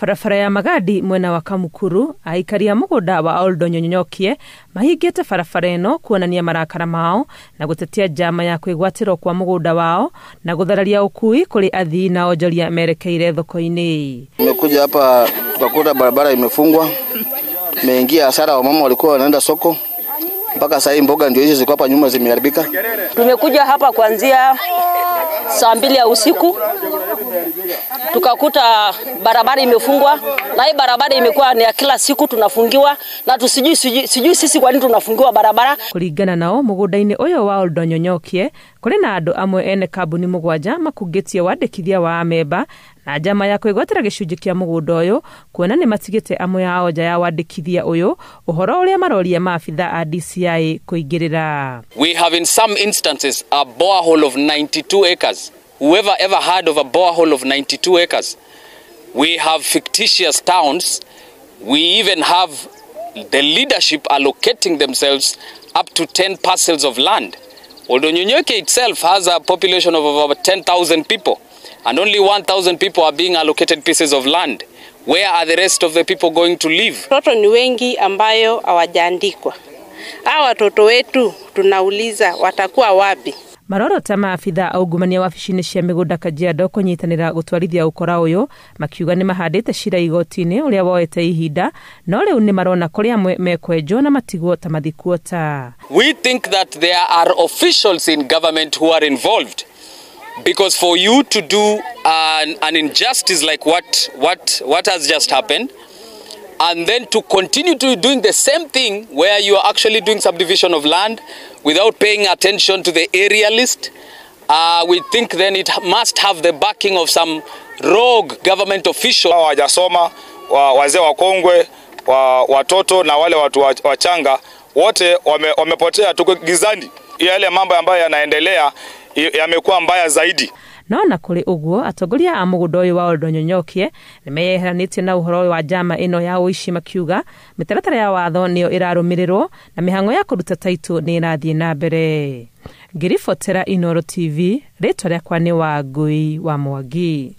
Barabara ya Magadi mwena wa Kamukuru, aikari a mũgũnda wa Oldonyonyokie mahingĩte barabara ĩno kuonania marakara mao na gũtetia njama ya kwĩgwatĩrwo kwa mũgũnda wao na gũthararia ũkui kũrĩ athii na onjoria merekeire thoko-inĩ. Tumekuja hapa tukakuta barabara imefungwa, tumeingia hasara, wamama walikuwa wanaenda soko mpaka sasa hii mboga ndio hizo ziko hapa nyuma zimeharibika. Tumekuja hapa kuanzia saa 2 ya usiku tukakuta barabara imefungwa, na hii barabara imekuwa ni ya kila siku tunafungiwa, na tusijui sijui sisi kwa nini tunafungiwa barabara. Kuringana nao mũgũnda-inĩ ũyũ wa Oldonyonyokie kũrĩ na andũ amwe ene kambuni 7 makungĩtie wandĩkithia wa amemba na njama ya kwĩgwatĩra gĩcunjĩ kĩa mũgũnda ũyũ kuona nĩ matigĩte amwe ao nja ya wandĩkithia ũyũ, ũhoro ũrĩa maroria maabitha a DCI kũingĩrĩra. We have in some instances a borehole of 92 acres. Whoever ever heard of a borehole of 92 acres? We have fictitious towns. We even have the leadership allocating themselves up to 10 parcels of land. Oldonyonyokie itself has a population of about 10,000 people, and only 1,000 people are being allocated pieces of land. Where are the rest of the people going to live? Watoto ni wengi ambayo hawajaandikwa. Hawa watoto wetu tunauliza watakuwa wapi? Marorota maabitha aungumania wabici-inĩ cia mĩgũnda Kajiado kũnyitanĩra gũtwarithia ũkora ũyũ, makiuga nĩ mahandĩte cira igoti-inĩ ũrĩa woete ihinda, no rĩu nĩ marona kũrĩ amwe mekwenjwo na matigwo ta mathikuota. We think that there are officials in government who are involved, because for you to do an injustice like what has just happened, and then to continue to doing the same thing where you are actually doing subdivision of land without paying attention to the area list, we think then it must have the backing of some rogue government official. Hawajasoma, wazee wakongwe, watoto na wale watu wachanga wote wamepotea, tuko gizani. Yale mambo ambayo yanaendelea yamekuwa mbaya zaidi. No na kũrĩ ũguo atongoria a mũgũnda ũyũ wa Oldonyonyokie nĩmeyeheranĩtie na ũhoro wa njama ĩno ya ũici, makiuga mĩtaratara ya watho nĩyo ĩrarũmĩrĩrwo na mĩhang'o ya kũruta taitũ nĩ ĩrathiĩ na mbere. Ngĩribotera Inooro TV, rĩtwa rĩakwa nĩ Wangui wa Mwangi.